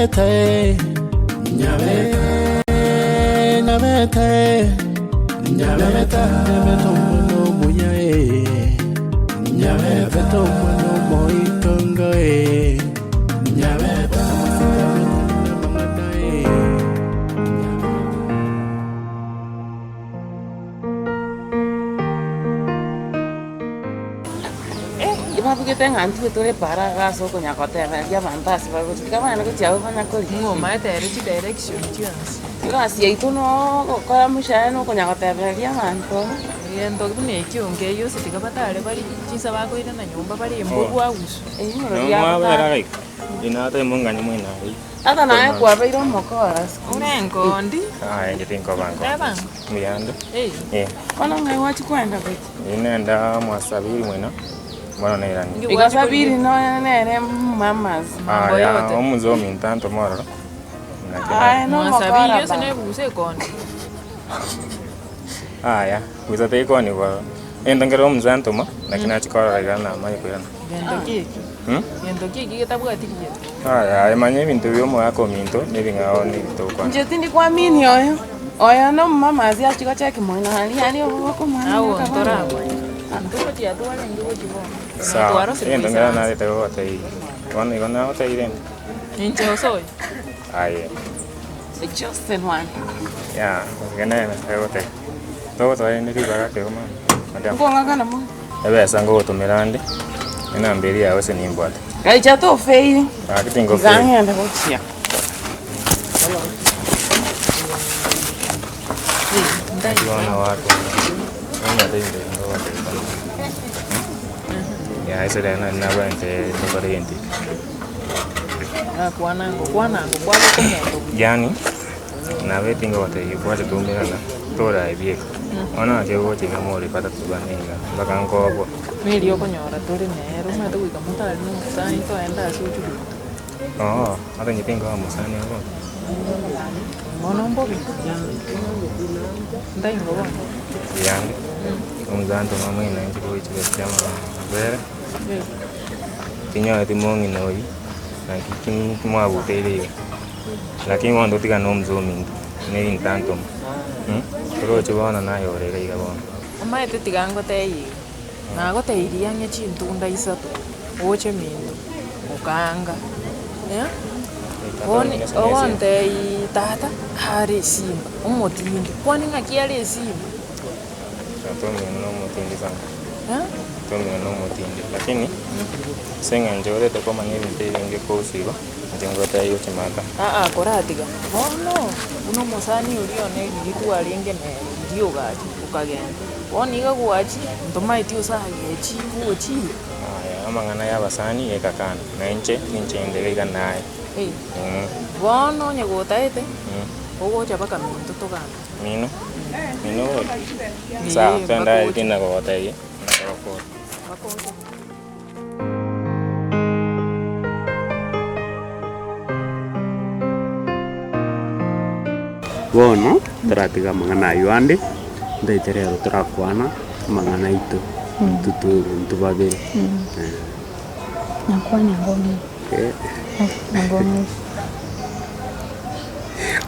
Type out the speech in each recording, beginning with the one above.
Nyabete, Nyabete, Nyabete, Nyabete, Nyabete omwana omuya eh. Nyabete omwana omoitongo eh. Nyabete amasika amang'ana eh. Ebabugete ng'a ntwe tore para iga ase okonya gotebereria abanto ase bagochia, tiga bagende gochia abwo banya koria. Ng'o omaete ere chidirection chionsi. Egasi yaito no ogokora omoshahara na okonya gotebereria abanto. Egento buna ekio nkeyio gose tiga batare baria chinsa bakoirana nyomba bare emborwa agusu. Eyio riria Tata naye kwabeire omokora siku Ore enkondi. Aye inche tinkoba nkondi. Teba ng'o? Mbuyande. Eh. Eh. Bono ng'ai gwachia kwenda gochia? Inenda mwa Sabiri mwena bono nairani. Inki Igo gwachia Sabiri korigia? nonya nere mamas. Mambo Aya yote. omonto ominto antome ororo. Naki Aye na- Mwa Sabiri nomokora ose ba. nebusa ekondi. Aya busa tekonigwa egento nkere omonto antoma naki nachia korora iga namanye koirana. Gento ki eki? Hmm? Gento ki eki getabwati rieta? Aya aye manya ebinto bia omogaka ominto na ebing'ao na ebitokwana. Inche tindi kuamini oyo, oyo na omomama ase achia gocheki moino aria aria oboko omwana Agwo oka bono. ntoramanya. Ntogochia twarenge gochia bono. Sawa, Twarosire egento nkere goisaransa. narete gogotebia. Bono igo nagotebirie inde. Inche osoe. Aye. The chosen one. Yeah, iga nere egotebia. Togotoa rende ribaga ake igo mama. Madam. Nkong'akana mono. Ebesa ngogotomera ande, enamba eria yao ase nimbwate. Gaicha tofeiri. Gaki Iga tingofeiri. ng'ende gochia. Naki bono gwakora, nimbwate ebinto ebi ngogotebia bono. Yaya ase rero nari nabwenerete tokore egento eke. Nakwana ngokwana ngokwabeka omonto buya. Yaani, nabete ngogotebia gwacha toumerana, torae bieka. Bono naki ogocha iga more batatu bane iga, mpaka nkobua. Neri okonyora tore nere, omanyete goika motare na omosani toende ase ochwe goitwa. Oo, ata inche tinkoba mosani obo. Bono mbobe, ntaingo bono. Yande, omonto ng'amweina inche goichire ase amabere, tinyoreti mong'ina oyio, naki ki mwabuteire iga. Lakini bono totigane na omosee ominto, na ebinto antoma, toroche bono naye ore iga iga bono. Omanyete tiga ngotebie iga, nagotebia ang'e chintunda isato, oche minto, okaanga, eh, bono ogontebia tata, are esimba, omotindi, kwani ng'aki are esimba? Tata omino na omotindi sana. Eh? Tata omino na omotindi, lakini ase eng'encho orete komanya ebinto ebinge kuhusu igo. Inche ngotebia gochia maka. Aa koratiga bono, buna omosani oria one riria twarenge nere, riria ogacha okagenda, bono iga gwachire, ntomaeti ase agechiwe ochire. Aya amang'ana ya abasani gekakana, na inche ninche inde iga naye. Eh, Mm. bono onye gotaete, Mm. ogocha mpaka minto togambe. Mino? Mino gori? Ee, Sawa, mpaka twende oche. tina gogotebia, natogokora. Mpaka oche. Bono toratiga amang'ana aywo ande, ntaete rero torakwana amang'ana aito intwe twe intwe babere eh. Nakwana ngong'e. Eh. Ngong'e.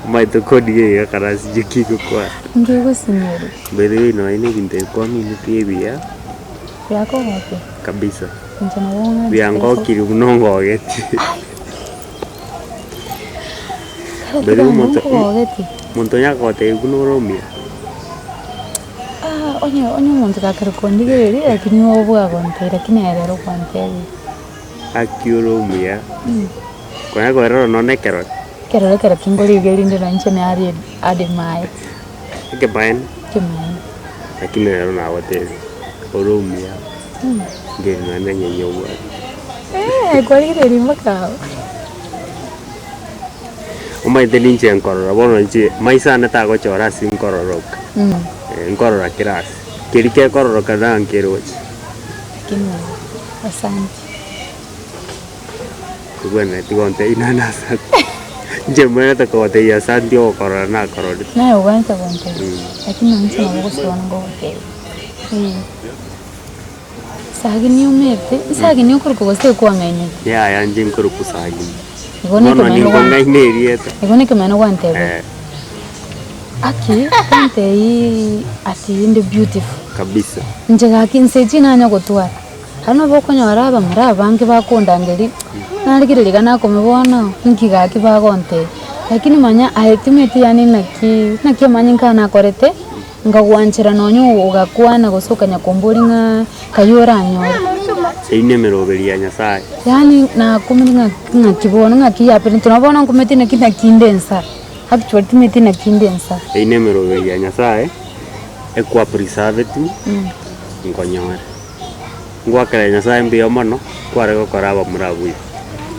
Omanyete kodigia iga karasi njoki gokwana. Ngegosinyeria. By the way nonya na ebinto ebi kwamineti ebiya. Biakogokia? Kabisa. Inche nabo ng'anchete Biangokirie buna ongogetie. By the way omonto nkogogetie. Omonto onye agotebia buna ore omuya. Ah onye onye omonto gakare kondigereria lakini obua gontebia lakini aye rero gwantebia. Gaki ore omuya, konya kwerora nonye ekerore. Ekerore ekero kingorigereria rinde nonye inche nare admire. Ekebaene. Ekebaene. Lakini rero nagotebia, ore omuya, ngeri nonye na enyenya obwate. Eh, kwarigereria mpaka abwo. Omanyete ninche nkorora, bono inche maiso ane tagochora ase nkororoka, nkorora kera ase, keria kekororoka na nkeroche. Lakini asante. Tobwenereti gontebia naende asante. Inche mbwenerete kogotebia asante ogokorora nakororire. Naye obwenerete gontebia, lakini nonye inche nabo gose bono ngogotebia. Eh. Sagini omete, sagini okorokwa gose ekwang'ainyete? Yaya inche nkorokwa Sagini. Igo Bono nekemeno nigo gwan- ng'aina erieta. Igo nekemeno gwantebia. Eh. Aki, kwantebia ati inde beautiful. Kabisa. Inche gaki inse echi nanya gotwara. Aria nabo okonyora abamura abange bakondangeria, narigereria iga nakome bono, inki gaki bagontebia. Lakini manya aye timeti yaani naki, naki amanyinga nakorete, nkagwanchera nonye ogakwana gose okanya komboria ng'a kai oranyore. Eyio nemeroberi ya Nyasaye. Yaani nakumire ng'a ng'aki bono ng'aki yaperete nabo bono nkumeti naki naki inde nsa, actually timeti naki inde nsa. Eyio nemeroberi ya Nyasaye, ekwa-preserveti, nkonyore. Ngoakera Nyasaye mbuya mono, kware gokora abamura abwo iga.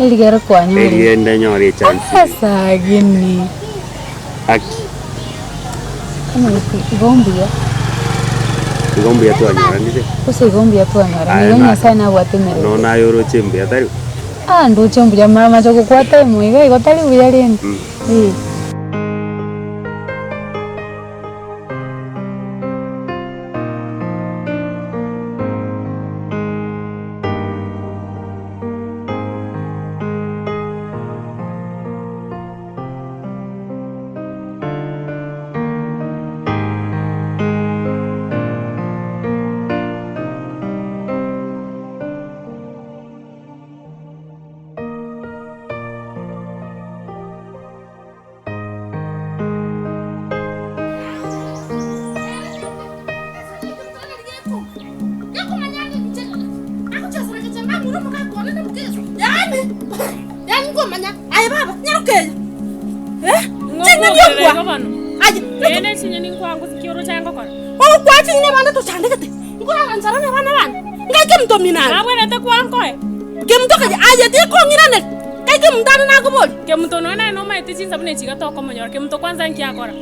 Erigere kwanyorire. Erinde nyore echance eye. Asagini. Haki. Omanyete igo mbuya. Igo mbuya twanyoranire. Gose igo mbuya twanyoranire. Aye Igo na- Nyasaye nabwate emeremo. Nonya aye oroche mbuya tari? Ah ndoche mbuya mara gokwata emo iga igo tari buya rende. Eh. Kemunto nonya naye nomaete chinsa buna echi iga tokomonyora, kemunto kwanza nki akora?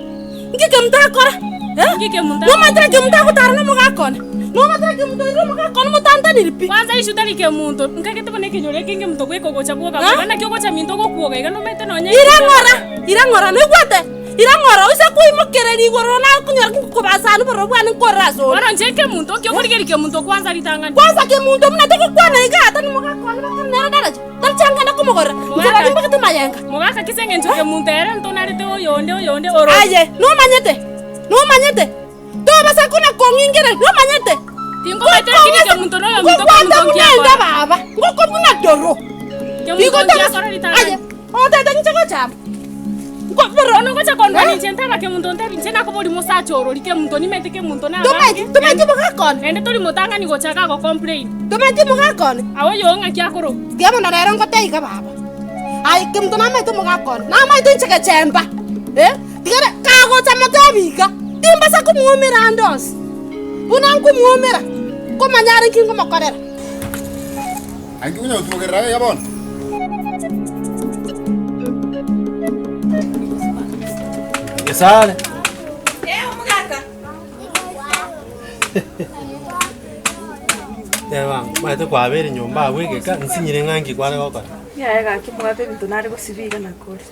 Nki kemunto akora? Eh? Nki kemunto akora? Nomatire kemunto agotara na omogaka one? Nomatire kemunto oire omogaka one motantaniri pi? Kwanza issue tari kemunto, nkagete buna ekenyoro eke nkemunto bweka ogocha bwoka Eh? boka, naki ogocha minto ogokwoga iga nomaete nonya Ira ng'ora, ira ng'ora, noigwete? Ira ng'ora, oise koimokereria igoro nakonyora nkobasani bororo bwane nkorere ase ore. Bono inche nkemunto, nki okorigereria kemunto kwanza ritang'ani? Kwanza kemunto buna togokwana iga ata nomogaka one bakare nere daraja. Tari chiang'ana komogorera, inche Mogaka, nimbegete mayenga. mogaka ki ase eng'encho kemunto ere ntonarete oyonde oyonde oro. Aye nomanyete, nomanyete, tobasa kona kong'ingereria, nomanyete. Tinkomaete lakini kemunto noyominto Ngokwata kemunto buna nkiakora. ende baba, ngokobuna doro. Kemunto Igo tobasa, nkiakora ritang'ani. aye, otete inche gochamba. Nko- Bono ngocha kondwania inche nteba kemunto ntebi inche nakoboria mosacha orori kemunto nimete kemunto Tomaeti, nabange. tomaeti mogaka one. Naende tori motang'ani gocha iga gocomplain. Tomaeti mogaka one. Aye oyoo ng'aki akorokwa? Tiga bono rero ngotebie iga baba, aye kemunto namaete omogaka one, namaete inche gechemba, eh, tiga re kagocha motebie iga, timbasa komoumera ande onsi, buna nkomoumera, nkomanya are nki nkomokorera. Naki konya gotwogerera iga bono? Gesare. Teba, omanyete kwabeire nyomba abwo egeka, nsinyire ng'a nki kware gokora. Yaya gaki mbwate ebinto nare gosibia iga nakore.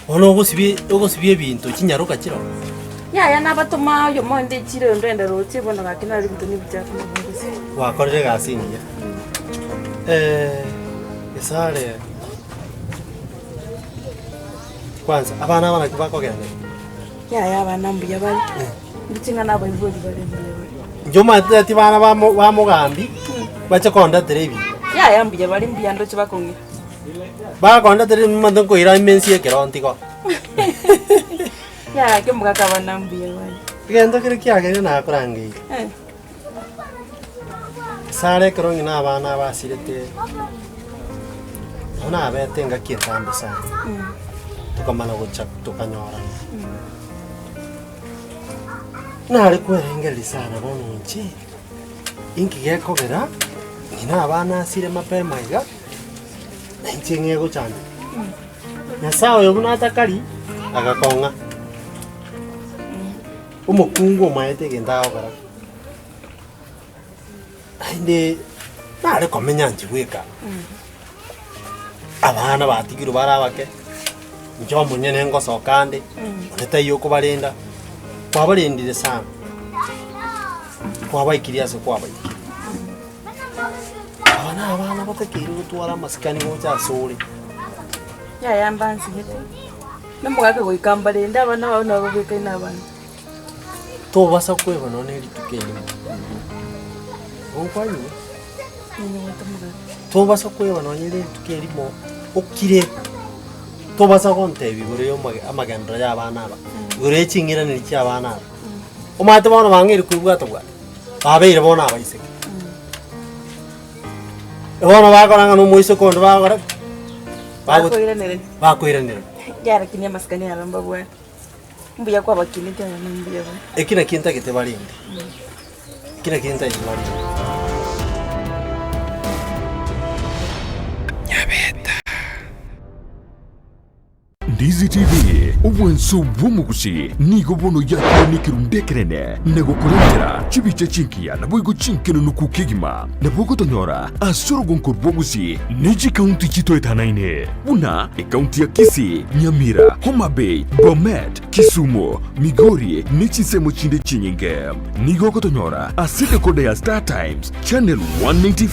Bono ogosibia ogosibia ebinto chinyaroka chiroo. Yaya nabatoma oyomo onde echiro onde oende roche bono gaki naro ebinto nebichafu nabo ngosibia. Gwakorire egasi engiya. Gesare, kwanza abana aba naki bakogenderera? Yaya abana mbuya bare, inche ng'a nabaibori bare mbuya bare. Inche omanyete tati bana bamo bamogambi, bache kondetera ebinto. Yaya mbuya bare mbuya ndoche bakong'ira. Bakondetera ebinto omanyete nkoira ime ense ekero ntigo. Yaya ki omogaka abana mbuya bare. Egento kere kiagerire nakorangeire. Sara ekero ng'ina abana abasirete, nabo nabete engaki entambe sana, tokamana gocha tokanyorana. Nare kwerengereria sana bono inche, inki gekogera ng'ina abana asire mapema iga, na inche ng'e gochandeka. Nyasaye oyo buna atakari, agakong'a. Omokungu omaete egento agokora, naende nare komenya inche bweka, abana batigirwe bare abake, inche omonyene ngosoka nde, onde taiyo okobarenda, kwabarendire sana, kwabaikirie ase kwabaikirie. Aba na abana batakeire gotwara amasikani gocha asore. Yaya mbansinyete, na omogaka goika mbarende abana bao nabo babwekaine abanto. Tobasa kweba nonya ne rituko erimo. Gonkwanyire? Ninyigwete omogaka. Tobasa kweba nonya ne rituko erimo okire, tobasa gontebia igoro ya omage amagenderero ya abana aba, igoro ya ching'iraneri chia abana aba. Omanyete bono bang'eire koibwata bwata, babeire bono abaiseke. Bono bakora ng'a na omoiseke onde bagokora ki? Bago- Bakoiranereria. Bakoiranereria. Yara lakini amasikani aro mbabwate. Mbuya kwabakineti abana mbuya bare. Eki nakio ntagete barende, eki nakio ntagete barende. Ndizi TV, obwanso bw'omogusi nigo bono yakire nekerundu ekenene na gokorentera chibicha chingiya naboigo chinkenenuku kegima. Nabo ogotonyora ase orogonko rw'obosie ne chikaunti chitoetanaine buna ekaunti ya Kisii, Nyamira, Homa Bay, Bomet, Kisumu, Migori ne chinsemo chinde chinyinge. Nigo ogotonyora ase decoder ya Star Times, channel 195.